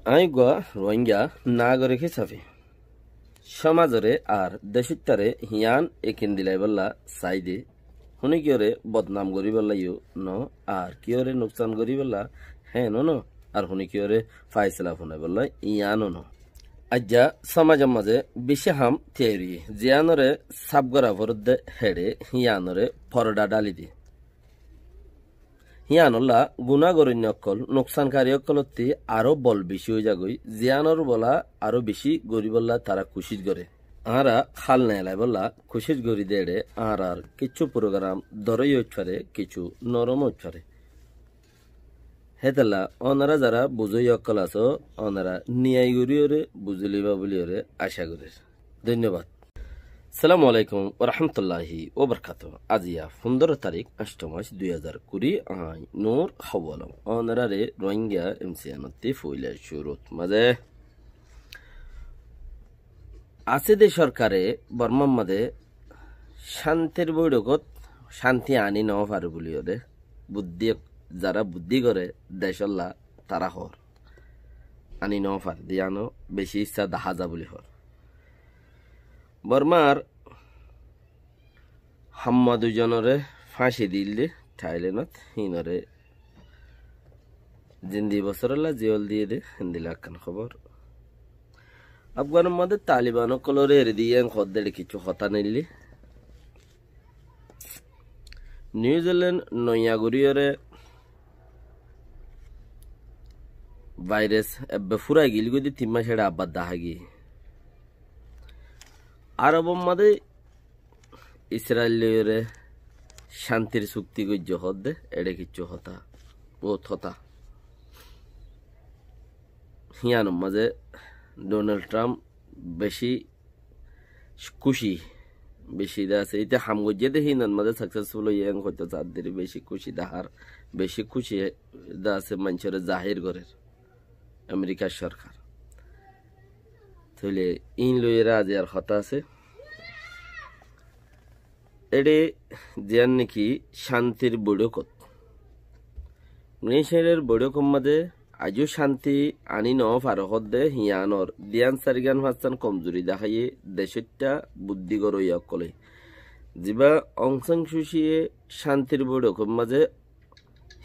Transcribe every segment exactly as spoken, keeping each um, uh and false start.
Aññí eggúa Ruáingga nagorek hísafe cómazoré ar decóittare híyan ekin dilaibólla saáide, honikiyóre bodnam goríbolla yó no, ar kiyóre nuksan goríbolla héno no, ar honikiyóre faisela funaibólla yíano no. Aijja cómazor mazé bicí ham tiyairi, ziyánore sáf gora foredde héçe híyanore forda dháli de. Híyanolla guná goróinna ókkol, nuksankari ókkolótti aró bol bicí ói zagói, ziyánor bola aró bicí goríbolla tará kucíc goré. Añára hál neelaibólla kucíc gorí de éçe añárar kissú purogram dóro yó óit fare, kissú norom óit fare. Hétolla ónora zará buzóiya ókkol asó, ónora niyai goríyoré buzíliba bóliyoré acá gorír. Dóinnobad. Assalamu alaikum wa rahmatullahi wa barakatuhu. Aziya fundóro tarik, añctho mac, dui házar kuri, aññí Nur Hawalom. Ónorare Ruáingga em si en ottí foila cúrut mazé asé de sorkare Bormar mazé cántir boiçokot cánti aní nofaré bóliyoré buddí, zará buddí goré decólla tará hoór. Aní nofaré de yíano bicí issá dahá za bóli hoór. Bormar hamma duizonoré fáñci dil de Thailenot, híinoré zindi bosórolla ziyól diyé de, héndila ekkán hóbor. Afganor mazé Taliban ókkolóre eri diyé en hoódde éçe kissú hotá neillé. New Zealand noiya goríyoré vairas ebbe fúrai gil goi de tin mac éçe abbar dahá giyé. Arobor mazé Israel loiyóre cántir cukti goijjé hoódde, éçe kissú hotá, bout hotá. Híyanor mazé Donald Trump bicí kúci, bicí de asé, íte ham goijjé de híinor mazé successful óiye en hoitó saádde, bicí kúci dahár, bicí kúci de asé, maincóre zahír gorér Amerikar sorkar. Tóile íin loiyóre aziyar hotá asé. Éçe ziyán niki cántir boiçokot, Gríñcaiñçer boiçokor mazé aijjó cánti aní nofaré hoódde híyanor diyán sarigán fañssán komzuri daháiye decóitta buddí goróiya ókkolé. Zibá Ong San Suu Kyi ye cántir boiçokor mazé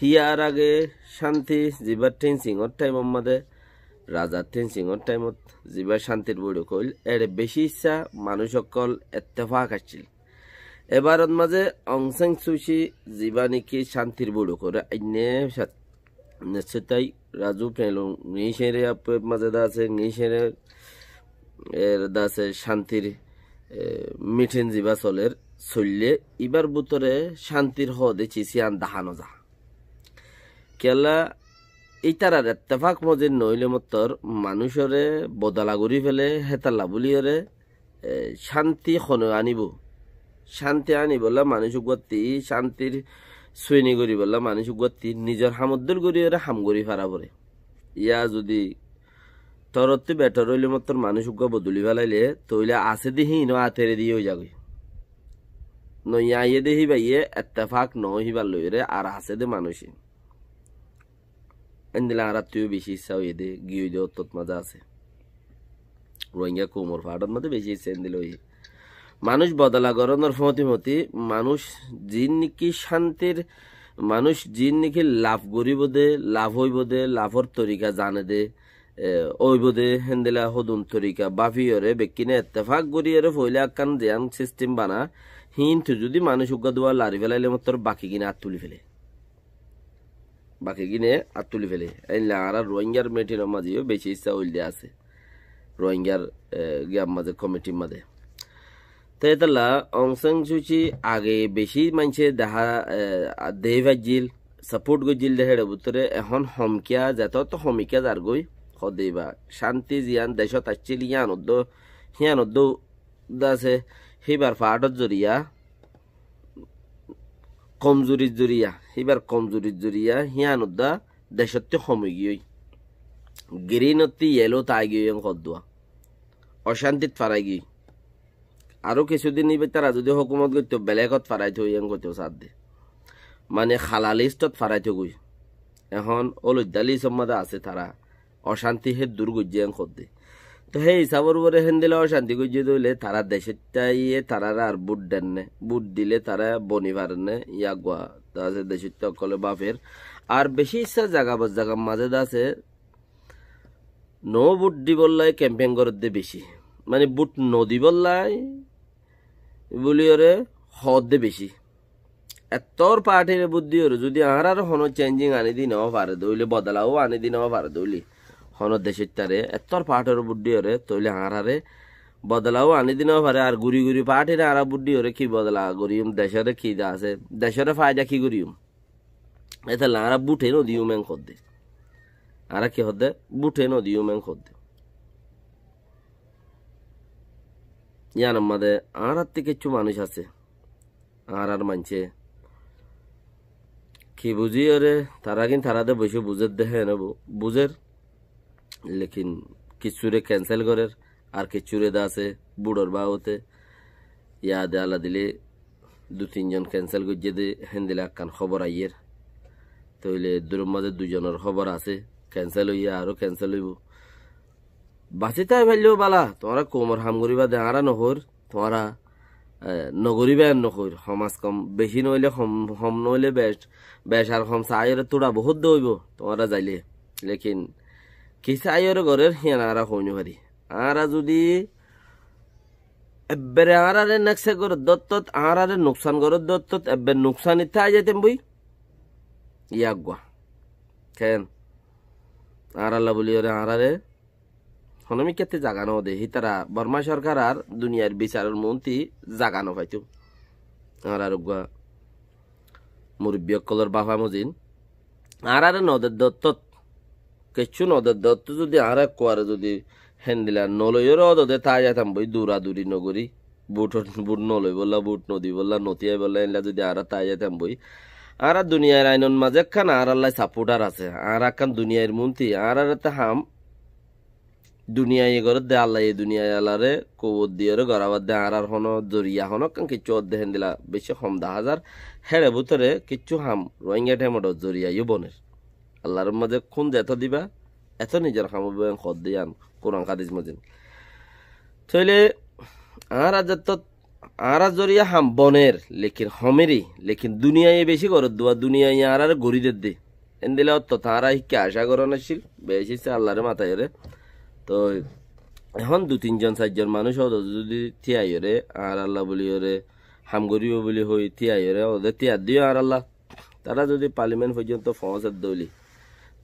híyar age cánti zibá Théin Sengor thaimor mazé, raza Théin Sengor thaimot zibá cántir boiçok óil, éçe bicí issá manúic ókkol ettefak accíl. Ebarot mazé Ong San Suu Kyi zibá niki cántir boiçokoré ainné, nesótai Raju Prenglung Gríñcaiñçe appe mazé de asé, Gríñcaiñçe er de asé cántir, e, mitin zibá solér, soillé, íbar bútore cántir hoóde cis yían dahá no za. Kiyólla ítarar ettefak mozin noóile mottor manúicoré bodola gorí felé, hétalla bóliyoré, e, cánti hone aníbo? Cánti aníbolla manúic uggúatti, cántir suini goríbolla manúic uggúatti nizor hamor dóil goríyoré ham gorí fara foré. Yá zudi torottí betor óile mottor manúic uggúa bodoli felailé, tóile asé de híin ó atere diye ói zagói. Noiya aiyé de híbayé ettefak noó híbar loiyóre, ar asé de manúic ín. Endilla añárattú yó bicí issá óiye de, giyói de ottót mazé asé. Rohingya koumor faáçot mazé bicí issá endilla óiye. Manúic bodola gorónor fóti fóti, manúic ziín niki cántir, manúic ziín niki laf goríbo de, laf óibo de, lafór torika zane de, e, óibo de, héndilla hodun torika báfiyoré, bekkíne ettefak goríyoré foóila ekkán ziyán sistem bana, híintu zudi manúic uggúa duwa lari felailé mottor bakigíne át tuli felé. Bakigíne át tuli felé. Éilla añára Rohingyar mitinor mazé yó bicí issá óil de asé. Rohingyar, e, giyar mazé, komitir mazé. Te étalla Ong San Suu Kyi age bicí maincé dehá, e, dei faijjíl, saport goijjíl de héçe bútore ehón homkiya, zetót homkiya zargói, hoó de íba cánti ziyán decót aiccíl, yían uddó, híyan uddó de asé, híbar faáçot zoriya, komzurir zoriya, híbar komzurir zoriya, híyan uddá decótti hom ói giyói. Girínotti yelót aái giyói en hoddúa. Ocántit farai giyói. Aró kissúdin íba tará zudi hókumot goittó, belékot farai thoi en hoitó saádde. Mane hala listot farai thoi goi. Ehón oloidda lisot mazé asé tará. ocánti hé dur goijjé en hoódde. Toi hé hísabor uore héndilla ocánti goijjé dé óile tará decóitta ye taráre ar bút denne, bút dile tará boni farenné, yá eggúa de asé decóitta ókkole báfer. Ar bicí issá zaga bot zagar mazé de asé no bút dibólla kempein gorédde bicí. Mani bút no dibólla buliyóre hoódde bicí. Ettór partire bút diyóre zudi añáráre honó chenjing aní di no fare dé óile, bodolaó aní di no fare dé óile, honó decóittare ettór partire bút diyóre, tóile añáráre bodolaó aní di no fare, ar guri guri partire añára bút diyóre ki bodola goríyum, decóre ki de asé, decóre faida ki goríyum? Étella añára búte no diyum en hoódde. Añára ki hoódde? Búte no diyum en hoódde. Yíanor mazé añárattú kiccú manúic asé. Añárar maincé ki buzíyore, tará gín tará de boicé buzér de hé no bu-, buzér. Lekin kiccúre kensel gorér, ar kiccúre de asé bútor babote yá de ala dile du tin zon kensel goijjé dé héndilla ekkán hóbor aiyér. Tóile duror mazé dui zonor hóbor asé, kensel óiye, aró kensel óibo. Basí tái faillé bála, tuáñra koumor ham goríba dé, añára no hoóir, tuáñra, e, no goríba en no hoóir, hom az hom, bicí no óile hom, hom no óile bec, bec ar hom saáiyore tura bohút de óibo, tuáñra zailé. Lekin ki saáiyore gorér, híyan añára hoói no fari. Añára zudi ebbere añáráre nekse gorédde ottót, añáráre nuksan gorédde ottót, ebber nuksan ittá aái zaitam boi. Yá eggúa. Ken? Añárálla buliyóre añáráre honó mikkátte zaga no de. Hítara Borma sorkar ar duniyair bisaror muúntu zaga no faitó. Añárar eggúa murubbi ókkolor báfa mozin. Añáráre no dedde ottót, kiccú no dedde ottót zudi añára ekkuare zudi héndilla no loiyóre ódode tái zaitam boi, duraduri no gorí, bút, bút no loibólla, bút no dibólla, no tíaibolla, héndilla zudi añára tái zaitam boi. Añára duniyair ainor mazé ekkán añárálla sapportar asé. Añára ekkán duniyair muúntu, añáráre te ham duniyaiye gorédde, Allaye duniyai alare kuwot diyóre gorábadde, añárar honó zoriya honó ekkán kiccú ódde héndilla bicí hom daházar. Héçe bútore kiccú ham Rohingya thaimot zoriya yó boner. Allar mazé kún zetó diba, etó nizor ham óibo en hoódde yían Kuran hádis mozin. Tóile añára zetó añára zoriya ham boner, lekin homéri, lekin duniyaiye bicí gorédde, duniyaiye añáráre gorí dedde. Héndilla ottót añára híkka acá gorón accíl, bicí issá Allaré mataiyóre. Toi ehón dui tin zon sair zon manúic ódode zudi tíaiyóre, añárálla buliyóre, ham goríbo buli hoi tíaiyóre, ódode tíaddé yó añárálla. Tará zudi parliament foijjonto foóñsar dóile,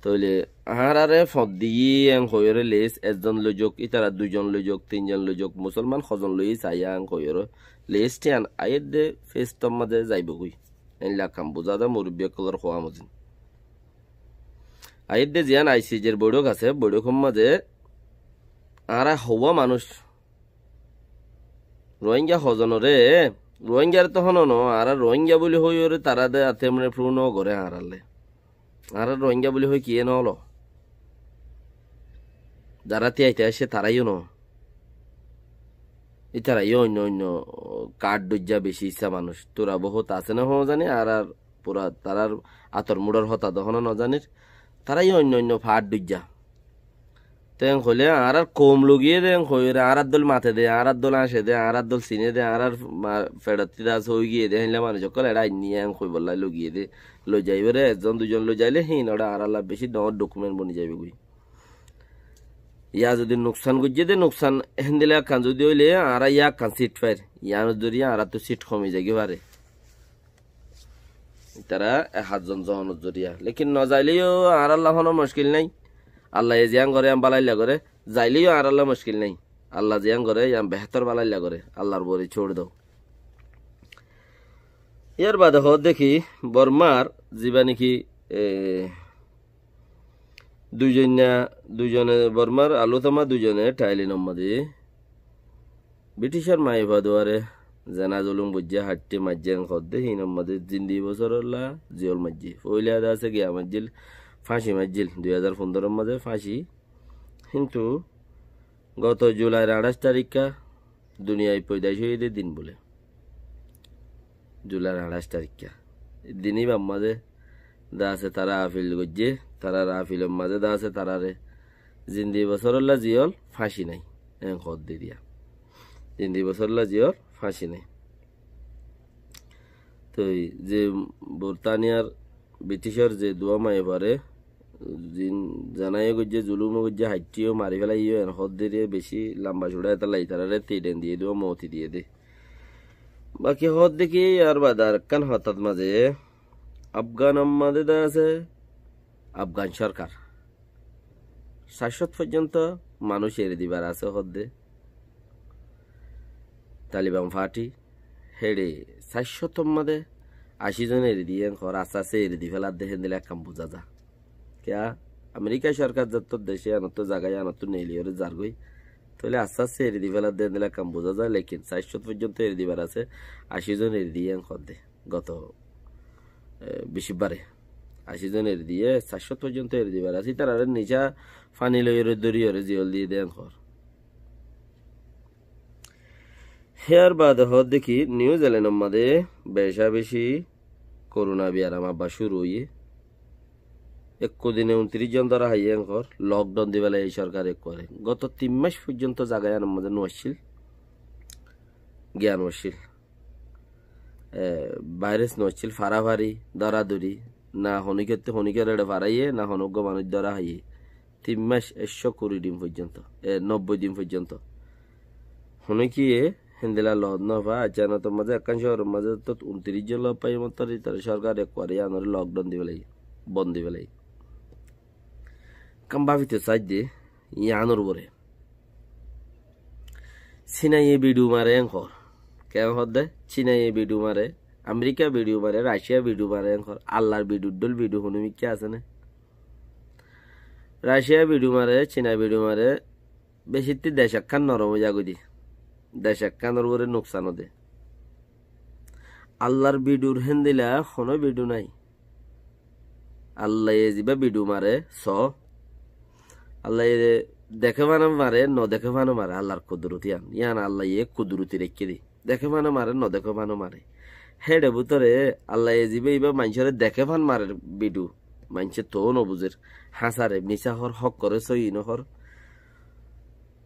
tóile añáráre foñt diyí en hoiyóre lis, ezzon loizok, ítara duizon loizok, tin zon loizok, musolman hozon loiyí saiyá en hoiyóre lis, thíyan aiyédde festor mazé zaibogói. Éilla ekkán buzá za murubbi ókkolor hoówa mozin. Aiyédde ziyán I C J r boiçók asé, boiçókor mazé añára hoówa manúic Rohingya hozonoré, Rohingyaré to hono no, añára Rohingya buli hoiyóre tará de atemre prove no goré añárálle. Añára Rohingya buli hoi kiyé no ólo. Zará tíaite aiccé tará yó no. Ítara yó oinno oinno kath dhoijja bicí issá manúic. Tura bohút asé né hoó zani, añárar pura tarár ator muçor hotá de hono no zanir. Tará yó oinno oinno fath dhoijja. Te en hoilé añárar koum logiyé dé en hoiyóre, añárar dóil mate dé, añárar dóil añce dé, añárar dóil siné dé, añárar ma-, feçottí dá sói giyé dé, héinla manúic ókkol eçé ainní en hoibollá logiyé dé. Loizaibóre ezzon duizon loizailé híin óre añárálla bicí dhoóñr dhokument boni zaibói. Yá zudi nuksan goijjé dé nuksan, héndilla ekkán zudi óile añára yá ekkán sit fair, yíanor zoriya añáráttu sit homi zaigói fare. Ítara ek hatzon zonor zoriya. Lekin no zailé yó añárálla hono muckil nái. Allaye ziyán goré yían bálailla goré. Zailé yó añárálla muckil nái. Alla ziyán goré yían behétor bálailla goré. Allar uore córi do. Yar bade hoódde ki, Bormar ziba niki, e, duizonna, duizone Bormar alutama duizone Thailandor mazé British or maiyafuwa duare zena zulum goijjé, haiththí maijjé en hoódde, híinor mazé zindi bosórolla ziyól maijjé. Foila de asé giya maijjíl, fáñci maijjíl, dui házar fundoror mazé fáñci. Kintu goto Julair añçáic tarikka duniyai foidaic óiye dé din bóle. Julair añçáic tarikka. Din íbar mazé de asé tará afil goijjé, tarár afilor mazé de asé taráre Zindi bosórolla ziyól fáñci nái, en hoódde diya. Zindi bosórolla ziyól fáñci nái. Toi ze Burtaniyar, Briticor ze duwá maiyafuare, zin-, zenaiyó goijjé, zulúmo goijjé, haittí yó, mari félaiyé, en hoódde diya beci lamba cuçá, etálla itararé tiren diyé, duwá mouti diyé dé. Baki hoódde ki, yar baade arekkán hotát mazé, Afganor mazé de asé Afgan sorkar. Saiccót foijjonto manúic eri dibar asé hoódde. Taliban parti héçe saiccótor mazé ací zon eri diyé en hoór, asté asté eri di féladde héndilla ekkán buzá za. Kiyá, Amerika sorkar zottót dec iyanottú zaga iyanottú neiliyóre zargói. Tóile asté asté eri di féladde héndilla ekkán buzá za, lekin saiccót foijjonto eri dibar asé, ací zon eri diyé en hoódde. Goto, e, bicíbbare ací zon eri diyé, saiccót foijjonto eri dibar asé. Ítararé nicá faní loiyóre dóriyóre ziyól diyé dé en hoór. Híyar baade hoódde ki, Niu Zilenor mazé becá becí korona biyaram abbar cúru óiye. Ekku dine untiríc zon dóra háiye en hoór, lokdaun di félaiyé sorkare ekkuare. Goto tin mac foijjonto zaga iyanor mazé no accíl, giyan no accíl. E, bairas no accíl, farafari, dóradóri, na honíkettu honíkore eçe faraiyé, na honó uggwá manúic dóra háiye. Tin mac, ekcó kuri din foijjonto, e, nobboi din foijjonto. Honíkiye héndilla loot no fa, accá, enotor mazé ekkán cóoror mazé tót untiríc zon loot faiyé mottor, ítara sorkare ekkuare iyanore lokdaun di félaiyé, bon di félaiyé. Ekkán báfito saidde, iyanor uore. Sinaiye bidiu mare en hoór. Ken hoódde? Sinaiye bidiu mare, Amerika bidiu mare, Racia bidiu mare en hoór. Allar bidiu dhól bidiu honó mikká asé né? Racia bidiu mare, Sina bidiu mare, becittí dec ekkán norom ói zagói de. Dec ekkánor uore nuksan ó de. Allar bidiur héndilla honó bidiu nái. Allaye zibá bidiu mare, soó. Allaye deké fano mare, no deké fano mare, Allar kudurot iyan. Iyan Allaye kuduroti raikké de. Deké fano mare, no deké fano mare. Héçe bútore Allaye zibá ibá maincóre deké fan marer bidiu. Maincé toóu no buzér. Háñsare misá hoór, hókkoré sóiyi no hoór.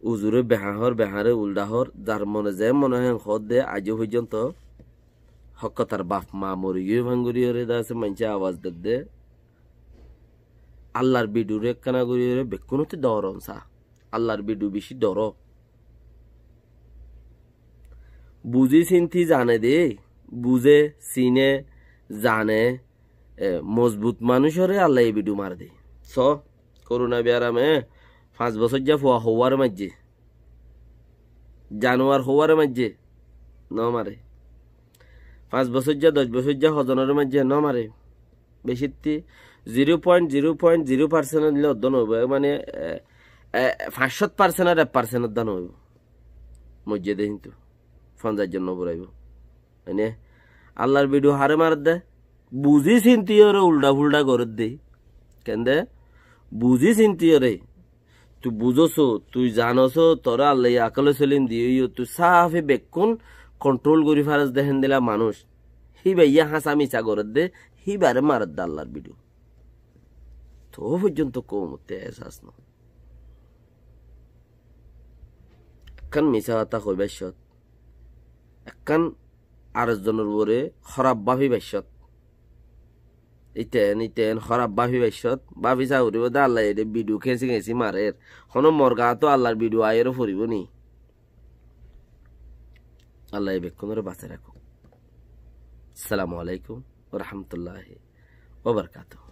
Uzure behañ hoór, behañre uldha hoór. Zar mone ze mone hoó en hoódde, aijjó foijjonto hók hotár baf maa mori giyói fán goríyoré de asé maincé abas dedde. Allar bidiure ekkána goríyoré bekkúnottú dóron saá. Allar bidiu bicí dóro. Buzí sinti zane de, buzé, siné, zane, e, mozbut manúicoré Allaye bidiu mare de. Soó, korona biyarame fañs bosóijja fua houware maijjé. Januar houware maijjé. No mare. Fañs bosóijja, doc bosóijja hozonoré maijjé, no mare. Becittí zero point zero point zero percent óile uddá no óibo, e, mane, e, e, fañs cót percent or ek percent uddá no óibo. Moijjé de kintu fonzaic zon no furaibo. Mane, Allar bidiu haré maredde? Buzí sintiyoré uldha fuldha goredde. Kende? Buzí sintiyoré. Tui buzóso, tui zanosó, toré Allaye akóle solim diyé, tui sáfe bekkún kontrol gorí fares de héndilla manúic. Híbaye háñsa misá goredde, híbaré maredde Allar bidiu. Toóu foijjonto koumottú ehsas no. Ekkán misá hotá hoibár cót, ekkán ar zonor uore hóraf báfibar cót. Íte en, íte en hóraf báfibar cót, báfi saá foribó de Allaye de bidiu kéñsi kéñsi marer. Honó morgaáto Allar bidiu aiyóre foribó ni? Allaye bekkúnoré basai rakók. Assalamu alaikum wa rahmatullahi wa barakatuhu.